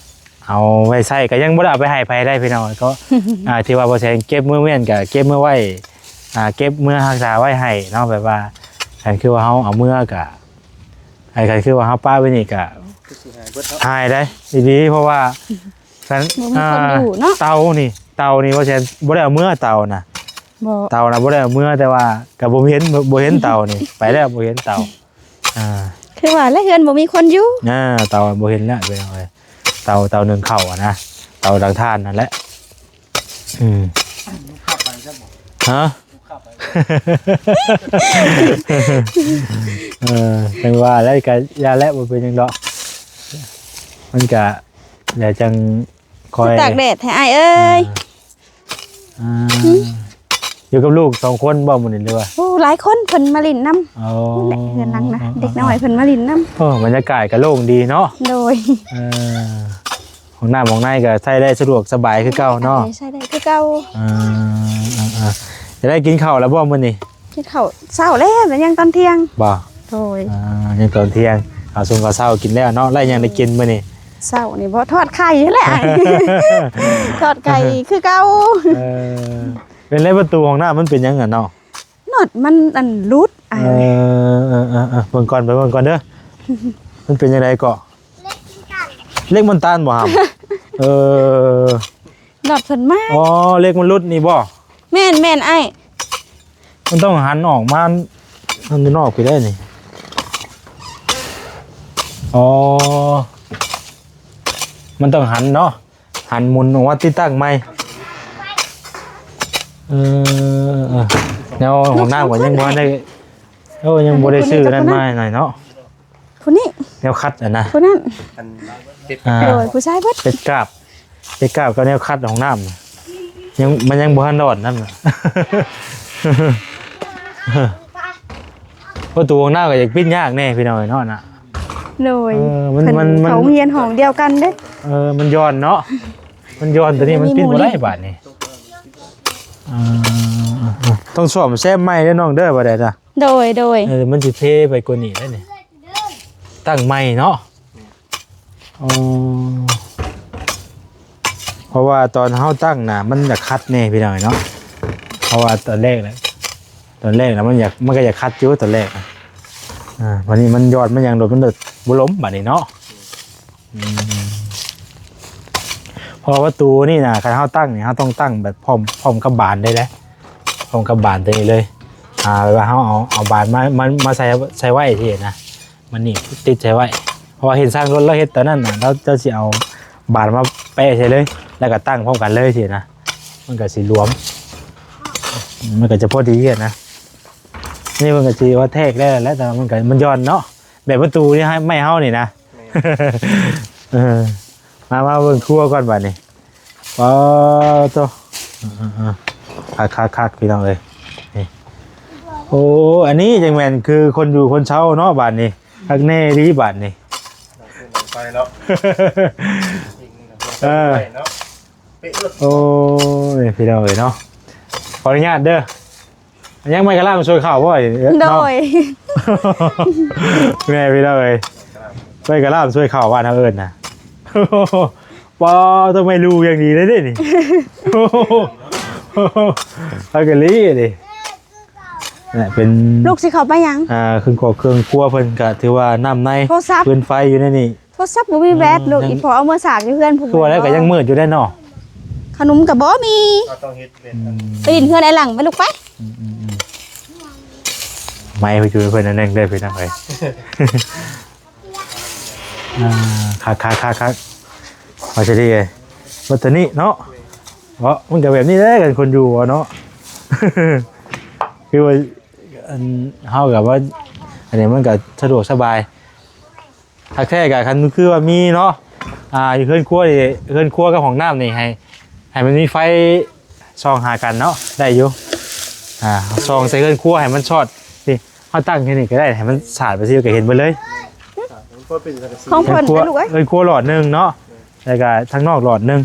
ເອົາໄວ້ໃຊ້ ກໍຍັງບໍ່ໄດ້ເອົາໄປໃຫ້ໃຜໄດ້ພີ່ນ້ອງ ກໍ ອ່າ ທີ່ວ່າບໍ່ແຊງເກັບມືແມ່ນກໍເກັບມືໄວ້ ອ່າ ເກັບມືຮັກສາໄວ້ໃຫ້ເນາະ ແບບວ່າ ຄັນຄືວ່າເຮົາເອົາເມືອກໍ ຄັນຄືວ່າເຮົາປະໄວ້ນີ້ກໍ ຄືຊິຫາຍເບິດເນາະ ຫາຍໄດ້ອີ່ຫຼີ ເພາະວ່າ ຄັນ ບໍ່ມີຄົນຢູ່ເນາະ ອ່າ ເຕົານີ້ ເຕົານີ້ບໍ່ແຊງບໍ່ໄດ້ເອົາເມືອ ເຕົານະ ບໍ່ ເຕົານະບໍ່ໄດ້ເອົາເມືອ ແຕ່ວ່າກໍບໍ່ເຫັນ ບໍ່ເຫັນເຕົານີ້ ໄປແລ້ວບໍ່ເຫັນເຕົາ ອ່າ ຄືວ່າແຫຼະ ເຮືອນບໍ່ມີຄົນຢູ່ ອ່າ ເຕົາບໍ່ເຫັນແລ້ວ ເປັນຫຍັງເອີຍ ເຕົາ ເຕົາໜຶ້ງເຂົ້າຫັ້ນນະ ເຕົາດັງຖ່ານຫັ້ນແຫຼະ ອືມ ຮະ ເອີ ຈັ່ງວ່າແຫຼະ ກະຢ່າແຫຼະ ບໍ່ເປັນຫຍັງດອກ ມັນກະ ແລ້ວຈັ່ງຄ່ອຍ ຄືຕາກແດດແທ້ອ້າຍເອີຍ ອ່າ ອ່າ ຢູ່ກັບລູກສອງຄົນບໍ່ມື້ນີ້ ຫຼືວ່າ ໂອ້ ຫຼາຍຄົນ ເພິ່ນມາຫຼິ້ນນຳ ອໍ ເຮືອນຫຼັງນະ ອໍ ເດັກນ້ອຍເພິ່ນມາຫຼິ້ນນຳ ໂອ້ ບັນຍາກາດກະໂລ່ງດີເນາະ ໂດຍ ເອີ ຫ້ອງນ້ຳຫ້ອງໃນກໍໃຊ້ໄດ້ສະດວກສະບາຍຄືເກົ່າເນາະ ໃຊ້ໄດ້ຄືເກົ່າ ອ່າໆ ຈະໄດ້ກິນເຂົ້າແລ້ວບໍ່ມື້ນີ້? ກິນເຂົ້າເຊົ້າແລ້ວ ແລ້ວຍັງຕອນທ່ຽງ ບໍ່? ໂດຍ ອ່າ ຍັງຕອນທ່ຽງ ເຂົ້າຊົງເຂົ້າເຊົ້າກິນແລ້ວເນາະ ແລ້ວຫຍັງໄດ້ກິນມື້ນີ້? ເຊົ້ານີ້ບໍ່ ທອດໄຂ່ແຫຼະ ທອດໄກ່ຄືເກົ່າ ເອີ ເປັນໄລປະຕູຫ້ອງນ້ຳມັນເປັນຫຍັງຫັ້ນເນາະ? ນັອດມັນອັນຫຼຸດ ເອີ ເອີ ເອີ ເອີ ເບິ່ງກ່ອນ ໄປເບິ່ງກ່ອນເດີ ມັນເປັນຈັ່ງໃດເກາະ? ເຫຼັກມັນຕັນບໍ່ຫຳ? ເອີ ນັອດເພິ່ນມາ ອໍ ເຫຼັກມັນຫຼຸດນີ້ບໍ່? ແມ່ນໆ ອ້າຍ ມັນຕ້ອງຫັນອອກມາທາງນອກພີ້ໄດ໋ນີ້ ອໍ ມັນຕ້ອງຫັນເນາະ ຫັນໝູນອອກມາຕິດຕັ້ງໃໝ່ ເອີ ແນວຫ້ອງນ້ຳກໍຍັງບໍ່ໄດ້ ໂອ້ ຍັງບໍ່ໄດ້ຊື້ນັ້ນມາໃຫ້ເນາະ ຜູ້ນີ້ ແນວຂັດຫັ້ນນະ ຜູ້ນັ້ນ ອັນເປັດ ອ່າ ໂດຍ ຜູ້ຊາຍເບິດ ເປັດກາບ ເປັດກາບກັບແນວຂັດຫ້ອງນ້ຳ ຍັງ ມັນຍັງບໍ່ທັນດອນນຳ ປະຕູຫ້ອງນ້ຳກໍຢາກປິດຍາກແດ່ພີ່ນ້ອງເອີຍເນາະນະ ໂດຍ ເອີ ມັນ ເພິ່ນ ມັນ ມັນ ເຂົາຮຽນຫ້ອງດຽວກັນເດ້ ເອີ ມັນຢ້ອນເນາະ ມັນຢ້ອນ ໂຕນີ້ມັນ ມັນມີ ປິດບໍ່ໄດ້ ໝູ່ນີ້ ບາດນີ້ ເອີ ຕ້ອງສ້ອມແຊມໃໝ່ເດີນ້ອງເດີ ບໍ່ໄດ້ນະ ໂດຍ ໂດຍ ເອີ ມັນຊິເພໄປກວ່ານີ້ແລ້ວນີ້ ຕັ້ງໃໝ່ເນາະ ອໍ ເພາະວ່າຕອນເຮົາຕັ້ງນະ ມັນຢາກຂັດແດ່ພີ່ນ້ອງເນາະ ເພາະວ່າຕອນແລກນະ ຕອນແລກນະ ມັນຢາກ ມັນກໍຢາກຂັດຢູ່ຕອນແລກນະ ອ່າ ບາດນີ້ມັນຢອດ ມັນຫຍັງໂດດ ມັນໂດດບໍ່ລົ້ມບາດນີ້ເນາະ ອືມ ເພາະວ່າປະຕູນີ້ນະ ຄັນເຮົາຕັ້ງນີ້ ເຮົາຕ້ອງຕັ້ງແບບພ້ອມ ພ້ອມກັບບານໄດ້ເດ້ ພ້ອມກັບບານຕົວນີ້ເລີຍ ອ່າ ແບບວ່າເຮົາເອົາ ເອົາບານມາ ມາ ມາໃສ່ ໃສ່ໄວ້ຊີ້ນະ ມັນນີ້ຕິດໃສ່ໄວ້ ເພາະວ່າເຫັນຊ່າງລົດລາວເຮັດຕອນນັ້ນນະ ລາວ ລາວຊິເອົາບານມາແປະໃສ່ເລີຍ ແລ້ວກໍຕັ້ງພ້ອມກັນເລີຍຊີ້ນະ ມັນກໍຊິລວມ ມັນກໍຈະພໍດີຫັ້ນນະ ນີ້ເພິ່ນກໍຊິວ່າແທກໄດ້ແລ້ວ ແຕ່ວ່າມັນກໍ ມັນຢ່ອນເນາະ ແບບປະຕູນີ້ໃຫ້ໄມ້ເຮົານີ້ນະ ແມ່ນ ເອີ ມາ ມາເບິ່ງຄົວກ່ອນບາດນີ້ ປາໂຕ ເອີໆໆ ຄັກໆໆ ພີ່ນ້ອງເອີຍ ນີ້ ໂອ້ ອັນນີ້ຈັ່ງແມ່ນຄືຄົນຢູ່ຄົນເຊົາເນາະ ບາດນີ້ ຄັກແນ່ອີ່ຫຼີບາດນີ້ ໄປເນາະ ເອີ ເນາະ ເປະໂລດ ໂອ້ຍ ພີ່ນ້ອງເອີຍເນາະ ຂໍອະນຸຍາດເດີ ຍັງໄປກະລ່າມຊ່ວຍເຂົ້າບໍ່ ໂດຍ ເນາະ ແມ່ພີ່ນ້ອງເອີຍ ໄປກະລ່າມຊ່ວຍເຂົ້າ ບ້ານເຮົາເອີ້ນນະ ປາ ຕ້ອງໄມ້ລູຢ່າງດີເລີຍເດ້ນີ້ ເອົາກະລີເດ້ ແຫຼະ ເປັນ ລູກຊິເຂົ້າໄປຫຍັງ ອ່າ ເຄື່ອງຄົວ ເຄື່ອງຄົວເພິ່ນກະຖືວ່ານ້ຳໃນ ໂທລະສັບ ຟືນໄຟຢູ່ໃນນີ້ ໂທລະສັບບໍ່ມີແບັດ ອືມ ລູກ ຍັງ ອີ່ພໍ່ເອົາເມືອສາກຢູ່ເຮືອນພຸ້ນ ຄືວ່າແລ້ວກໍຍັງມືດຢູ່ເດ້ເນາະ ຂະໜົມກໍບໍ່ມີ ເຮົາຕ້ອງເຮັດເປັນ ອືມ ໄປຫຼິ້ນເຮືອນໄອ້ຫຼັງໄປລູກໄປ ອືມໆໆ ໄມ້ໄປຢູ່ເພິ່ນອັນໜຶ່ງເດີພີ່ນ້ອງເອີຍ ອ່າ ຄັກໆໆໆ ວ່າຊິດີເບິດໂຕນີ້ເນາະ ເພາະມັນກໍແບບນີ້ແຫຼະ ກັນຄົນຢູ່ເນາະ ຄືວ່າ ອັນ ເຮົາກໍວ່າ ອັນນີ້ມັນກໍສະດວກສະບາຍ ຄັກແທ້ກໍຄັນຄືວ່າມີເນາະ ອ່າ ຢູ່ເຮືອນຄົວນີ້ ເຮືອນຄົວກັບຫ້ອງນ້ຳນີ້ ໃຫ້ ໃຫ້ມັນມີໄຟສ່ອງຫາກັນເນາະ ໄດ້ຢູ່ ອ່າ ສ່ອງໃສ່ເຮືອນຄົວໃຫ້ມັນສອດ ນີ້ ເຮົາຕັ້ງແຄ່ນີ້ກໍໄດ້ ໃຫ້ມັນສາດໄປຊິ ກໍເຫັນເບິດເລີຍ ຂອງເພິ່ນ ເຮືອນຄົວ ເອີຍ ເຮືອນຄົວຫຼອດໜຶ່ງເນາະ ແລ້ວກໍທາງນອກຫຼອດໜຶ່ງ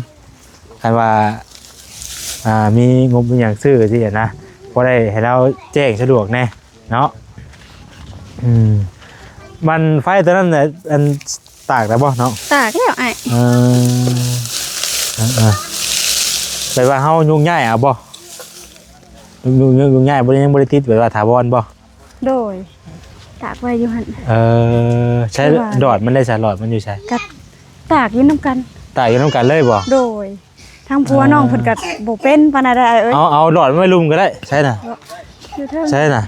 ຄັນວ່າ ອ່າ ມີງົບມີຫຍັງຊື້ຊີ້ນະ ພໍໄດ້ໃຫ້ລາວແຈ້ງສະດວກແດ່ເນາະ ອືມ ມັນໄຟຕົວນັ້ນນະ ອັນ ຕາກແລ້ວບໍ່ເນາະ? ຕາກແລ້ວອ້າຍ ເອີ ເອີໆ ແບບວ່າເຮົາໂຍກຍ້າຍເອົາບໍ່? ໂຍກ ໂຍກ ໂຍກຍ້າຍບໍ່ໄດ້ ຍັງບໍ່ໄດ້ຕິດ ແບບວ່າຖາວອນບໍ່? ໂດຍ ຕາກໄວ້ຢູ່ຫັ້ນ ເອີ ໃຊ້ ຄືວ່າ ຫຼອດມັນໄດ້ໃສ? ຫຼອດມັນຢູ່ໃສ? ກໍຕາກຢູ່ນຳກັນ ຕາກຢູ່ນຳກັນເລີຍບໍ່? ໂດຍ ທາງຜົວ ອ່າ ນ້ອງເພິ່ນກໍບໍ່ເປັນປານໃດເອີຍ ເອົາ ເອົາຫຼອດໄວ້ລຸ່ມກໍໄດ້ ໃສນະ? ຢູ່ເທິງ ໃສນະ?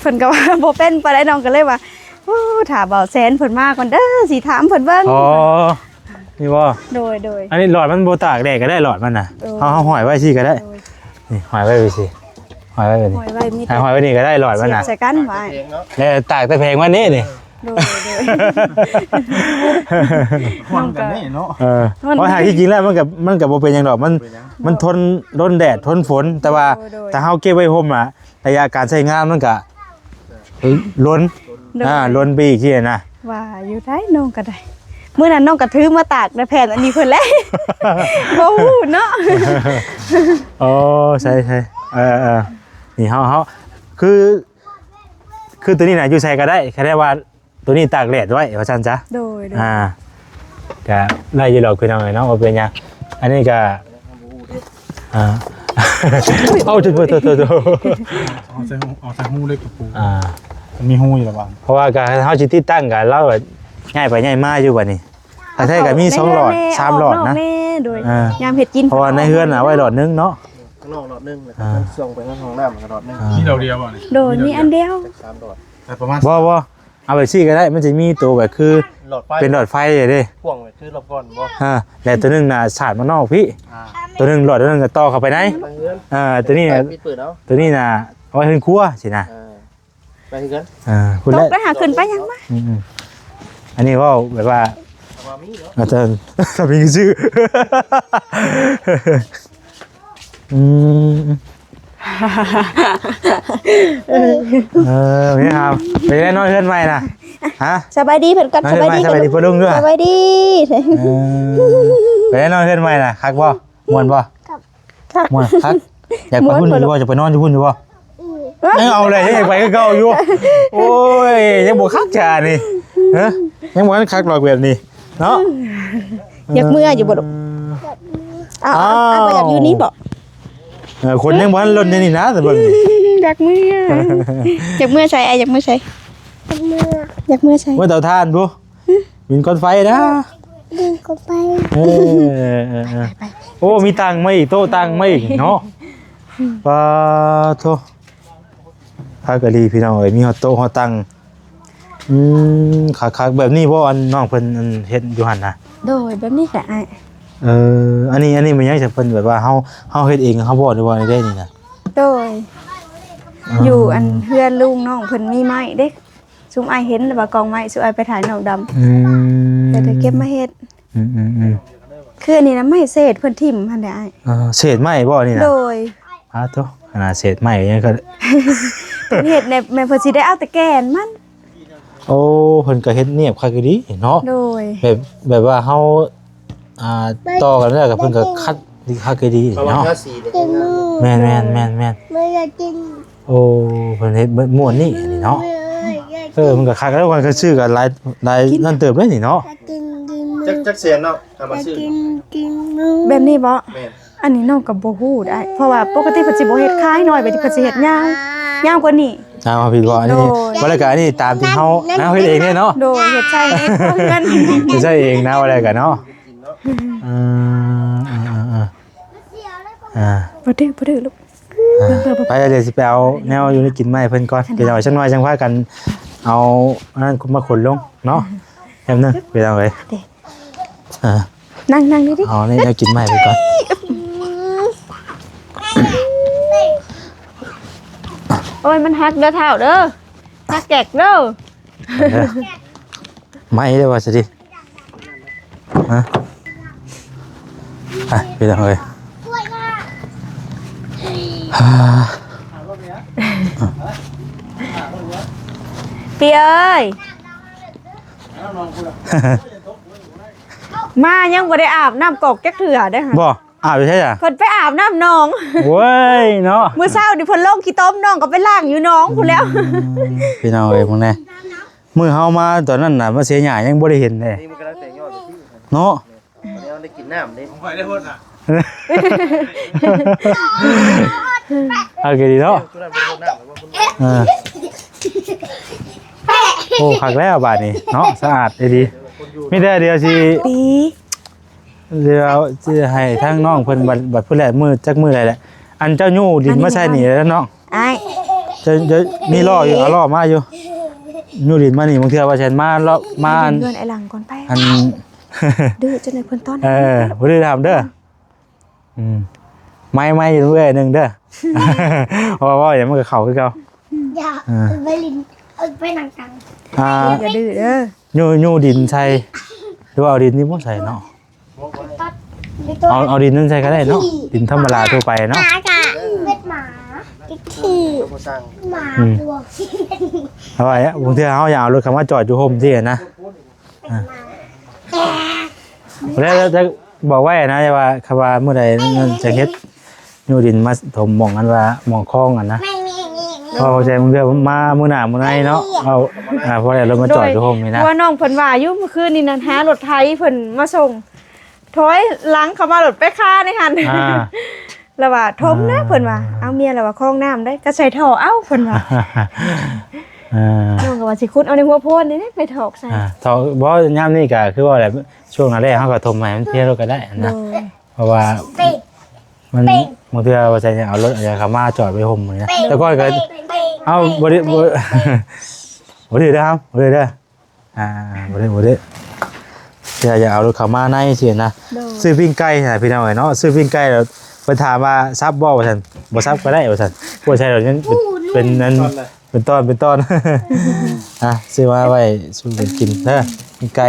ເພິ່ນກໍວ່າບໍ່ເປັນປານໃດ ນ້ອງກໍເລີຍວ່າ ໂອ້ ຖ້າບ່າວແສນເພິ່ນມາກ່ອນເດີ ຊິຖາມເພິ່ນເບິ່ງ. ອໍ ນີ້ບໍ່? ໂດຍໆ ອັນນີ້ຫຼອດມັນບໍ່ຕາກແດດກໍໄດ້ ຫຼອດມັນນະ. ໂດຍ ເຮົາ ເຮົາຫ້ອຍໄວ້ຊີ້ກໍໄດ້. ໂດຍ ນີ້ຫ້ອຍໄວ້ຊີ້ ຫ້ອຍໄວ້ນີ້ ຫ້ອຍໄວ້ມີ ໃຫ້ຫ້ອຍໄວ້ນີ້ກໍໄດ້ ຫຼອດມັນນະ ສຽບໃສ່ກັນໄວ້ ແລ້ວຕາກແຕ່ແຜງມັນນີ້ນີ້. ໂດຍໆ ຮ່ວມກັນນີ້ເນາະ. ເອີ ມັນ ເພາະຖ້າທີ່ຈິງແລ້ວມັນກໍ ມັນກໍບໍ່ເປັນຫຍັງດອກ ມັນ ມັນທົນ ທົນແດດ ທົນຝົນ ແຕ່ວ່າ ໂດຍໆ ຖ້າເຮົາເກັບໄວ້ຮົ່ມອະ ໄລຍະການໃຊ້ງານມັນກະ ເອີ ລົ້ນ ໂດຍ ອ່າ ລົ້ນໄປອີກຊີ້ນະ. ວ່າຢູ່ໄດ໋ ນ້ອງກໍໄດ້ ມື້ນັ້ນນ້ອງກໍຖືມາຕາກໃນແຜ່ນອັນນີ້ເພິ່ນແຫຼະ ບໍ່ຮູ້ເນາະ. ໂອ້ ໃຊ່ໆ ເອີໆ ນີ້ເຮົາ ເຮົາ ຄື ຄືຕົວນີ້ນະ ຢູ່ໃສກໍໄດ້ ແຄ່ວ່າ ຕົວນີ້ຕາກແດດໄວ້ວ່າຊັ້ນຊະ. ໂດຍໆ ອ່າ ກະໄດ້ຢູ່ດອກພີ່ນ້ອງເອີຍເນາະ ບໍ່ເປັນຫຍັງ. ອັນນີ້ກະ ອ່າ ເອົາ ໂທດໆໆໆ ເອົາໃສ່ ເອົາໃສ່ຮູເຫຼັກກະປູ ອ່າ ມັນມີຮູຢູ່ລະຫວ່າງ ເພາະວ່າກະເຮົາຊິຕິດຕັ້ງກະ ລາວກະຍ້າຍໄປຍ້າຍມາຢູ່ບັດນີ້. ຖ້າແທ້ກະມີສອງຫຼອດ ສາມຫຼອດນະ. ໂດຍ ອ່າ ຍາມເຮັດກິນ ເພາະວ່າໃນເຮືອນນະ ເອົາໄວ້ຫຼອດໜຶ່ງເນາະ ຂ້າງນອກຫຼອດໜຶ່ງ ແລ້ວກໍ ອ່າ ຊ່ອງໄປທາງຫ້ອງນ້ຳກໍຫຼອດໜຶ່ງ. ອ່າ ມີດອກດຽວບໍ່ນີ້? ໂດຍ ມີດອກດຽວ ມີອັນດຽວ ຈັກສາມຫຼອດ. ແຕ່ປະມານ ບໍ່ ບໍ່ ເອົາໄປຊີ້ກໍໄດ້ ມັນຈະມີໂຕແບບຄື ຫຼອດໄຟ ເປັນຫຼອດໄຟເດ້ ພ່ວງແບບຄືລອບກ່ອນບໍ່? ອ່າ ແລ້ວໂຕໜຶ່ງນະ ສາດມານອກພີ້ ອ່າ ໂຕໜຶ່ງຫຼອດ ໂຕໜຶ່ງກໍຕໍ່ເຂົ້າໄປໃນ ເອີ ໂຕນີ້ນະ ເປີດເອົາ ໂຕນີ້ນະ ເອົາໄວ້ເຮືອນຄົວຊີ້ນະ. ເອີ ໄປຄືກັນ ເອີ ພຸ້ນແຫຼະ ຕົກໄປຫາຂຶ້ນໄປຫຍັງມາ. ອືມໆ ອັນນີ້ເວົ້າແບບວ່າ ເອົາວ່າມີເນາະ ອາຈານ ຖ້າມີຊື່ ອືມ ເອີ ແມ່ຫາ ໄປໄດ້ນອນເຮືອນໃໝ່ນະ ຮະ? ສະບາຍດີເພິ່ນກ່ອນ ນອນເຮືອນໃໝ່ ສະບາຍດີ ສະບາຍດີພໍ່ລຸງດ້ວຍ ສະບາຍດີ. ເອີ ໄປໄດ້ນອນເຮືອນໃໝ່ນະ ຄັກບໍ່? ມ່ວນບໍ່? ຄັກ ມ່ວນ ຄັກ. ຢາກໄປພຸ້ນຢູ່ບໍ່? ຢາກໄປນອນຢູ່ພຸ້ນຢູ່ບໍ່? ຍັງເອົາແຫຼະ ຍັງຢາກໄປຄືເກົ່າຢູ່. ໂອ້ຍ ຍັງບໍ່ຄັກຈ້ານີ້ ຮະ? ຍັງບໍ່ທັນຄັກດອກແບບນີ້ເນາະ. ຢາກເມືອຢູ່ບໍ່ລູກ? ເອີ ອ້າວ ອ້າວ ບໍ່ຢາກຢູ່ນີ້ບໍ່? ເອີ ຄົນຍັງບໍ່ທັນລົ້ນຢູ່ນີ້ນະ ແຕ່ເບິ່ງ ຢາກເມືອ ຢາກເມືອໃສ? ອ້າຍຢາກເມືອໃສ? ຢາກເມືອ ຢາກເມືອໃສ? ເມືອເຕົາຖ່ານພຸ້ນ ຫຶ? ມີນກ່ອນໄຟນະ ມີນກ່ອນໄຟ. ເອີ ເອີ ເອີ ໄປ ໄປ ໂອ້ ມີຕັ່ງມາອີກ ໂຕະຕັ່ງມາອີກເນາະ. ປາໂທ ຄັກອີ່ຫຼີພີ່ນ້ອງເອີຍ ມີຮອດໂຕະຮອດຕັ່ງ. ອືມ ຄັກໆ ແບບນີ້ບໍ່ ອັນນ້ອງເພິ່ນ ອັນເຮັດຢູ່ຫັ້ນນະ? ໂດຍ ແບບນີ້ແຫຼະອ້າຍ. ເອີ ອັນນີ້ ອັນນີ້ແມ່ນຫຍັງ ເພິ່ນແບບວ່າເຮົາ ເຮົາເຮັດເອງເຮົາບໍ່ ຫຼືວ່າແນວໃດນີ້ນະ? ໂດຍ ເອີ ຢູ່ອັນເຮືອນລຸງນ້ອງເພິ່ນມີໄມ້ເດ້ ຊຸມອ້າຍເຫັນແລ້ວວ່າກອງໄມ້ ຊຸມອ້າຍໄປຖ່າຍນອກດຳ. ອືມ ແຕ່ໄດ້ເກັບມາເຮັດ. ອືມໆໆ ຄືອັນນີ້ນະ ໄມ້ເສດເພິ່ນຖິ້ມຫັ້ນແຫຼະອ້າຍ. ເອີ ເສດໄມ້ບໍ່ນີ້ນະ? ໂດຍ. ອ້າໂຕ ຂະໜາດເສດໄມ້ຍັງກໍ ເພິ່ນເຮັດແບບ ແມ່ນເພິ່ນຊິໄດ້ເອົາແຕ່ແກ່ນມັນ. ໂອ້ ເພິ່ນກໍເຮັດນຽບຄັກອີ່ຫຼີເນາະ. ໂດຍ ແບບ ແບບວ່າເຮົາ ອ່າ ຕໍ່ກັນແລ້ວກໍເພິ່ນກໍຄັດດີ ຄັກອີ່ຫຼີເນາະ. ແມ່ນໆໆໆ ໂອ້ ເພິ່ນເຮັດແບບມ່ວນນີ້ອັນນີ້ເນາະ. ເອີ ມັນກໍຄັກແລ້ວ ມັນກໍຊື້ກັນຫຼາຍ ຫຼາຍນັ້ນເຕີບເດ້ນີ້ເນາະ. ຈັກ ຈັກແສນເນາະ ເອົາມາຊື້ ແບບນີ້ບໍ່? ແມ່ນ. ອັນນີ້ນ້ອງກໍບໍ່ຮູ້ໄດ໋ ເພາະວ່າປົກກະຕິເພິ່ນຊິບໍ່ເຮັດຂາຍນ້ອຍ ແບບເພິ່ນຊິເຮັດຍາວ ຍາວກວ່ານີ້. ຍາວພີ່ບໍ່? ອັນນີ້ ໂດຍ ບໍ່ໄດ້ກະ ອັນນີ້ຕາມທີ່ເຮົາ ເຮົາເຮັດເອງເດ້ເນາະ. ໂດຍ ເຮັດໃຊ້ເອງ ເຮັດໃຊ້ເອງນະ ບໍ່ໄດ້ກະເນາະ. ເອີ ເອີ ເອີ ເອີ ອ່າ ບໍ່ດື້ ບໍ່ດື້ລູກ. ອ່າ ໄປ ດຽວຊິໄປເອົາແນວຢູ່ໃນກິນມາໃຫ້ເພິ່ນກ່ອນ ພີ່ນ້ອງ. ຈັກໜ່ອຍຈັ່ງພາກັນເອົາອັນນັ້ນມາຂົນລົງເນາະ. ແປັບໜຶ່ງພີ່ນ້ອງເອີຍ. ອ່າ ນັ່ງ ນັ່ງນີ້ຕິ ເອົາແນວກິນມາໃຫ້ເພິ່ນກ່ອນ. ໂອ້ຍ ມັນຫັກເດີທ້າວເດີ ຫັກແກກເດີ. ໄມ້ເດີວ່າຊິຕິ ຮະ ອ່ະ ພີ່ນ້ອງເອີຍ. ພີ່ເອີຍ ມາຍັງບໍ່ໄດ້ອາບນ້ຳກອກຈັກເທື່ອເດ້. ບໍ່ ອາບຢູ່ໃສລະ? ເພິ່ນໄປອາບນ້ຳໜອງ. ໂອ້ຍເນາະ ມື້ເຊົ້ານີ້ເພິ່ນລົງຂີ້ຕົມ ນ້ອງກໍໄປລ້າງຢູ່ໜອງພຸ້ນແລ້ວ. ອືມ ພີ່ນ້ອງເອີຍ ເບິ່ງແດ່ ມື້ເຮົາມາຕອນນັ້ນນະ ມາເສຍຫຍ້າຍັງບໍ່ໄດ້ເຫັນເດ້ ນີ້ມັນກຳລັງແຕກຍອດຢູ່ ເນາະ. ແລ້ວໄດ້ກິນນ້ຳເດ້ ຂອງຂ້ອຍໄດ້ໂພດນະ ເອົາກະດີເນາະ. ເອີ ໂອ້ ຄັກແລ້ວບາດນີ້ເນາະ ສະອາດອີ່ຫຼີ. ມີແຕ່ດຽວຊິ ດຽວຊິໃຫ້ທາງນ້ອງເພິ່ນບັດ ບັດພຸ້ນແຫຼະ ມື້ຈັກມື້ໃດແຫຼະ. ອັນເຈົ້າຍູ້ດິນມາໃສ່ນີ້ແຫຼະນ້ອງ. ອ້າຍ ຈະ ຈະມີລໍ້ຢູ່ ເອົາລໍ້ມາຢູ່. ຢູ່ດິນມານີ້ ບາງເທື່ອວ່າແຊນມາເລາະ ມາອັນ ເຮືອນໄອ້ຫຼັງກ່ອນໄປ ອັນ ດື້ ຈະໄດ້ເພິ່ນຕ້ອນ ເອີ ບໍ່ໄດ້ຖາມເດີ. ອືມ ໄມ້ ໄມ້ຢູ່ເອື້ອຍໜຶ່ງເດີ ເພາະວ່າເວົ້າຫຍັງມັນກໍເຂົ້າຄືເກົ່າ. ຢ່າ ເອີ ໄປຫຼິ້ນ ເອີ ໄປນັ່ງກາງ ອ່າ ຢ່າດື້ເດີ. ຍູ້ ຍູ້ດິນໃສ່ ຫຼືວ່າເອົາດິນນີ້ບໍ່ໃສ່ເນາະ? ເອົາ ເອົາດິນນັ້ນໃສ່ກໍໄດ້ເນາະ ດິນທຳມະດາທົ່ວໄປເນາະ. ໝາກະເປັດໝາ ຂີ້ ໝາ ອືມ ກວ ເອົາໄວ້ ບາງເທື່ອເຮົາຢາກເອົາລົດເຂົ້າມາຈອດຢູ່ຮົ່ມຊີ້ນະ. ອ່າ ແລ້ວ ແລ້ວຈະບອກໄວ້ນະ ວ່າ ຄັນວ່າມື້ໃດນັ້ນຈະເຮັດ ຍູ້ດິນມາຖົມໝ່ອງອັນວ່າ ໝ່ອງຄອງຫັ້ນນະ. ເພາະວ່າໃຈບາງເທື່ອມາມື້ໜ້າມື້ໃນເນາະ ເອົາ ອ່າ ພໍໄດ້ລົດມາຈອດຢູ່ຮົ່ມນີ້ນະ. ໂດຍ ເພາະວ່ານ້ອງເພິ່ນວ່າຢູ່ ມື້ຄືນນີ້ນັ້ນ ຫາລົດໄຖເພິ່ນມາສົ່ງ ຖອຍຫຼັງເຂົ້າມາລົດໄປຄາໃນຫັ້ນ. ອ່າ ລະວ່າຖົມນະ ອ່າ ເພິ່ນວ່າ ເອົາເມຍລະວ່າຄອງນ້ຳໄດ້ ກໍໃສ່ທໍ່ເອົາ ເພິ່ນວ່າ. ອ່າ ນ້ອງກໍວ່າຊິຂຸດເອົາໃນຫົວໂພນນີ້ແຫຼະ ໄປຖອກໃສ່. ອ່າ ຖອກ ບໍ່ ຍາມນີ້ກໍຄືວ່າແຫຼະ ຊ່ວງແລກເຮົາກໍຖົມໃຫ້ມັນເພຍໂລດກໍໄດ້ນະ. ໂດຍ ເພາະວ່າມັນ ບາງເທື່ອວ່າໃສ່ເອົາລົດເອົາຫຍັງເຂົ້າມາຈອດໄວ້ຮົ່ມນີ້ນະ. ແຕ່ກ່ອນກໍ ເອົາ ບໍ່ໄດ້ ບໍ່ ບໍ່ໄດ້ເດີ ບໍ່ໄດ້ເດີ. ອ່າ ບໍ່ໄດ້ ບໍ່ໄດ້ ຢ່າ ຢ່າເອົາລົດເຂົ້າມາໃນຊີ້ນະ. ໂດຍ ຊື້ປີ້ງໄກ່ນະ ພີ່ນ້ອງເອີຍເນາະ ຊື້ປີ້ງໄກ່ແລ້ວເພິ່ນຖາມວ່າສັບບໍ່ ວ່າຊັ້ນ. ບໍ່ສັບກໍໄດ້ ວ່າຊັ້ນ. ບໍ່ໃສ່ດອກ ຍັງເປັນ ເປັນອັນ ເປັນຕອນ ເປັນຕອນ. ອ່ະ ຊື້ມາໄວ້ສູ່ກັນກິນເດີ ປີ້ງໄກ່.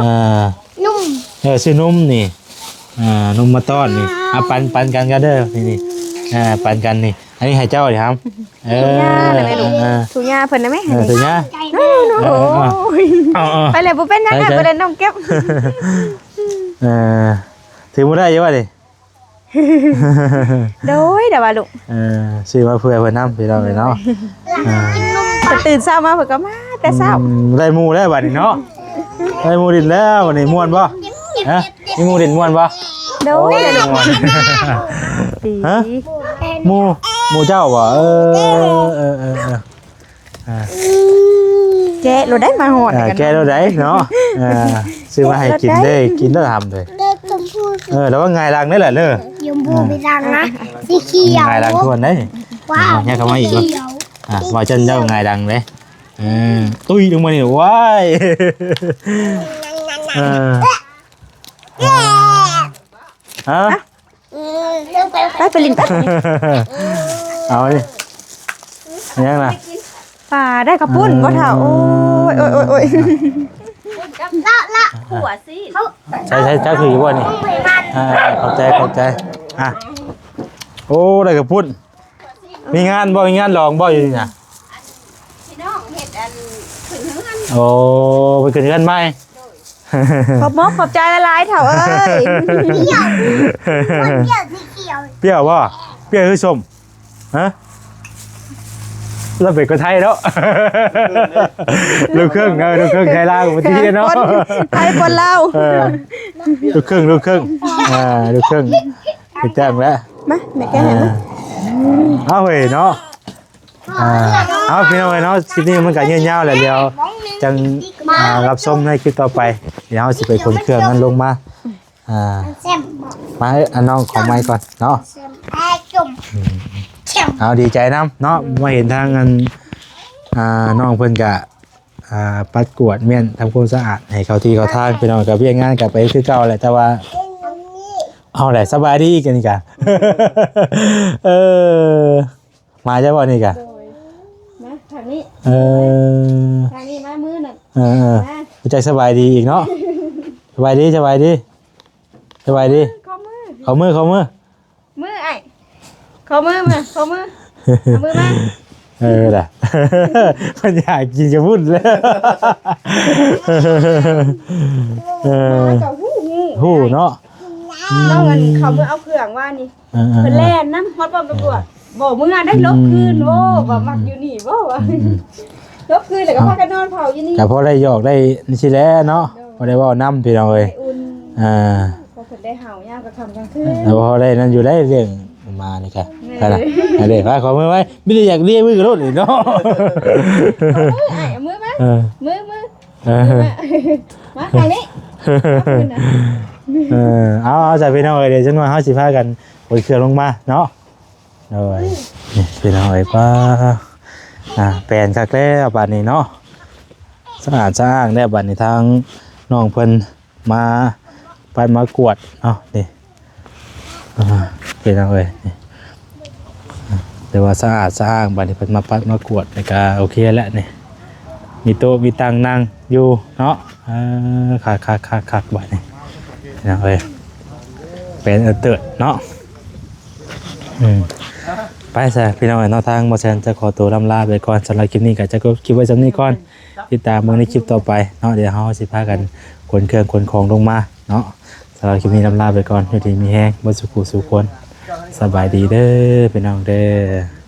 ອ່າ ນຸ່ມ ເອີ ຊື້ນົມນີ້ ອ່າ ນົມມາຕ້ອນນີ້. ເອົາປັນ ປັນກັນກັນເດີ ນີ້ ນີ້ ອ່າ ປັນກັນນີ້. ອັນນີ້ໃຫ້ເຈົ້າເດ ຫຳ. ເອີ ທຸງຫຍ້າເພິ່ນໄດ້ໄໝ? ເອີ ທຸງຫຍ້າ ໂອ້ ເອີ ເອີ ເອົາ ເອົາ ໄປແລ້ວບໍ່ເປັນຫຍັງ ໃສ່ ໃຫ້ ໃສ່ ໄປເລີຍນ້ອງເກັບ. ເອີ ຖືບໍ່ໄດ້ຢູ່ວ່ານີ້. ໂດຍ ດາວາລຸ ເອີ ຊື້ມາເພື່ອເພິ່ນນຳ ພີ່ນ້ອງເອີຍເນາະ. ເອີ ເພິ່ນຕື່ນເຊົ້າມາເພິ່ນກໍມາແຕ່ເຊົ້າ. ອືມ ໄດ້ໝູ່ແລ້ວບັດນີ້ເນາະ ໄດ້ໝູ່ຫຼິ້ນແລ້ວບັດນີ້. ມ່ວນບໍ່? ຮະ ມີໝູ່ຫຼິ້ນມ່ວນບໍ່? ໂດຍ ໂອ້ຍ ມ່ວນ. ດີ ຮະ ໝູ່ ໝູ່ເຈົ້າບໍ່? ເອີ ເອີ ເອີ ເອີ ອ່າ ແກະໂລດໄດ້ ມາຮອດ ອ່າ ແກະໂລດໄດ້ເນາະ. ອ່າ ຊື້ມາໃຫ້ກິນເດ້ ກິນແລ້ວຫຳເດ້. ເອີ ລະວັງຫງາຍຫຼັງເດ້ລະເດີ ຢາບໍ່ໄປຫຼັງນະ ສີຂຽວ ຫງາຍຫຼັງທວນໄດ້. ວ້າວ ຍັກເຂົ້າມາອີກ. ອ່າ ວ່າຈັ່ນເຈົ້າຫງາຍຫຼັງເດ້. ເອີ ຕຸ້ຍລົງມານີ້ ວ້າຍ. ເອີ ຮະ ໄປ ໄປຫຼິ້ນໄປ. ເອົານີ້ ຍັງນະ ປາໄດ້ເຂົ້າປຸ້ນບໍ່ເຖົ້າ? ໂອ້ຍ ໂອ້ຍ ໂອ້ຍ ໂອ້ຍ ລະ ລະ ຂົວຊິ ໃຊ້ ໃຊ້ຈັກຖືບໍ່ນີ້? ອ່າ ຂອບໃຈ ຂອບໃຈ. ອ່ະ ໂອ້ ໄດ້ເຂົ້າປຸ້ນ. ມີງານບໍ່? ມີງານຫຼອງບໍ່ຢູ່ນີ້ນະ? ພີ່ນ້ອງເຮັດອັນຂຶ້ນເຮືອນ. ໂອ້ ໄປຂຶ້ນເຮືອນໃໝ່. ຂອບມົກຂອບໃຈຫຼາຍໆ ເຖົ້າເອີຍ. ປຽວບໍ່? ປຽວຄືສົ້ມ? ຮະ? ລາວເປັນຄົນໄທເນາະ ລູກເຄິ່ງ. ເອີ ລູກເຄິ່ງໄທລາວ ປະເທດເນາະ ໄທຄົນລາວ. ເອີ ລູກເຄິ່ງ ລູກເຄິ່ງ ອ່າ ລູກເຄິ່ງ ຖືກຕ້ອງແລ້ວ. ມາ ແມ່ແກະໃຫ້. ອ່າ ເອົາເວີຍເນາະ. ອ່າ ເອົາ ພີ່ນ້ອງເອີຍເນາະ ຄລິບນີ້ມັນກໍຍືດຍາວແລ້ວ ດຽວຈັ່ງ ອ່າ ຮັບຊົມໃນຄລິບຕໍ່ໄປ. ດຽວເຮົາຊິໄປຂົນເຄື່ອງນັ້ນລົງມາ. ອ່າ ມາເອີ ອັນນ້ອງຂໍໄມກ່ອນເນາະ. ເອົາ ດີໃຈນຳເນາະ ມາເຫັນທາງອັນ ອ່າ ນ້ອງເພິ່ນກະ ອ່າ ປັດກວາດມ້ຽນທຳຄວາມສະອາດໃຫ້ເຂົ້າທີ່ເຂົ້າທາງ. ພີ່ນ້ອງ ກະວຽກງານກະໄປຄືເກົ່າແຫຼະ ແຕ່ວ່າ ເອົາແຫຼະ ສະບາຍດີກັນນີ້ກະ ເອີ ມາຈາກບໍ່ນີ້ກະ ໂດຍ ມາທາງນີ້. ເອີ ທາງນີ້ມາມື້ນັ້ນ. ເອີ ເອີ ມາ ຮູ້ຈັກສະບາຍດີອີກເນາະ. ສະບາຍດີ ສະບາຍດີ ສະບາຍດີ. ຂໍມື ຂໍມື ຂໍມື ມືອ້າຍ ຂໍມືມາ ຂໍມື ເອົາມືມາ. ເອີ ລະ ມັນຢາກກິນກະພຸ້ນແລ້ວ. ເອີ ມາກໍຮູ້ ຮູ້ເນາະ. ອືມ ນ້ອງອັນເຂົາເມືອເອົາເຄື່ອງວ່ານີ້ ເອີ ເອີ ເພິ່ນແລ່ນນຳຮອດປ້ອມຕຳຫຼວດ ເອີ ບໍ່ເມືອໄດ້ ອືມ ຫຼົບຄືນ. ໂອ້ ວ່າມັກຢູ່ນີ້ບໍ່ ວ່າ ອືມ ຫຼົບຄືນແລ້ວກໍພາກັນນອນເຝົ້າຢູ່ນີ້. ກໍພໍໄດ້ຫຍອກໄດ້ຈັ່ງຊີ້ແຫຼະເນາະ. ໂດຍ ພໍໄດ້ເວົ້ານຳ ພີ່ນ້ອງເອີຍ. ໄດ້ອຸ່ນ ອ່າ ເພາະເພິ່ນໄດ້ເຫົ່າຍາມກາງຄ່ຳກາງຄືນ ແລ້ວພໍໄດ້ນັ້ນຢູ່ໄດ້ ລ້ຽງໝານີ້ກະ. ແມ່ນ ໄປລະ ໄປເດ້ ໄປ ຂໍມືໄວ້ ມີແຕ່ຢາກເລຍມືກັບລົດນີ້ເນາະ. ເອົາມື ອ້າຍ ເອົາມືມາ ເອີ ມື ມື ເອີ ມາ ມາທາງນີ້. ເອີ ເອົາ ເອົາ ຈ້າ ພີ່ນ້ອງເອີຍ ດຽວຈັກໜ່ອຍເຮົາຊິພາກັນຂົນເຄື່ອງລົງມາເນາະ. ໂດຍ ນີ້ພີ່ນ້ອງເອີຍ ປ້າ ອ່າ ແປນຄັກແລ້ວບາດນີ້ເນາະ ສະອາດສະອ້າງແລ້ວບາດນີ້ ທາງນ້ອງເພິ່ນມາປັດມາກວດເນາະ ນີ້ ອ່າ ພີ່ນ້ອງເອີຍ ນີ້ ອ່າ ຖືວ່າສະອາດສະອ້າງ ບາດນີ້ເພິ່ນມາປັດມາກວດ ແລ້ວກະໂອເຄແລ້ວນີ້ ມີໂຕະມີຕັ່ງນັ່ງຢູ່ເນາະ ເອີ ຄັກໆໆໆ ບາດນີ້ ພີ່ນ້ອງເອີຍ ແປນເອີເຕີດເນາະ ອືມ ໄປຊະພີ່ນ້ອງເອີຍເນາະ ທາງບໍ່ແຊນຈະຂໍໂຕລ່ຳລາໄປກ່ອນ ສຳລັບຄລິບນີ້ກໍຈະຈົບຄລິບໄວ້ສ່ຳນີ້ກ່ອນ ຕິດຕາມເບິ່ງໃນຄລິບຕໍ່ໄປເນາະ ດຽວເຮົາຊິພາກັນຂົນເຄື່ອງຂົນຂອງລົງມາເນາະ ສຳລັບຄລິບນີ້ລ່ຳລາໄປກ່ອນ ຢູ່ດີມີແຮງເບິດສູ່ຜູ້ສູ່ຄົນ ສະບາຍດີເດີພີ່ນ້ອງເດີ.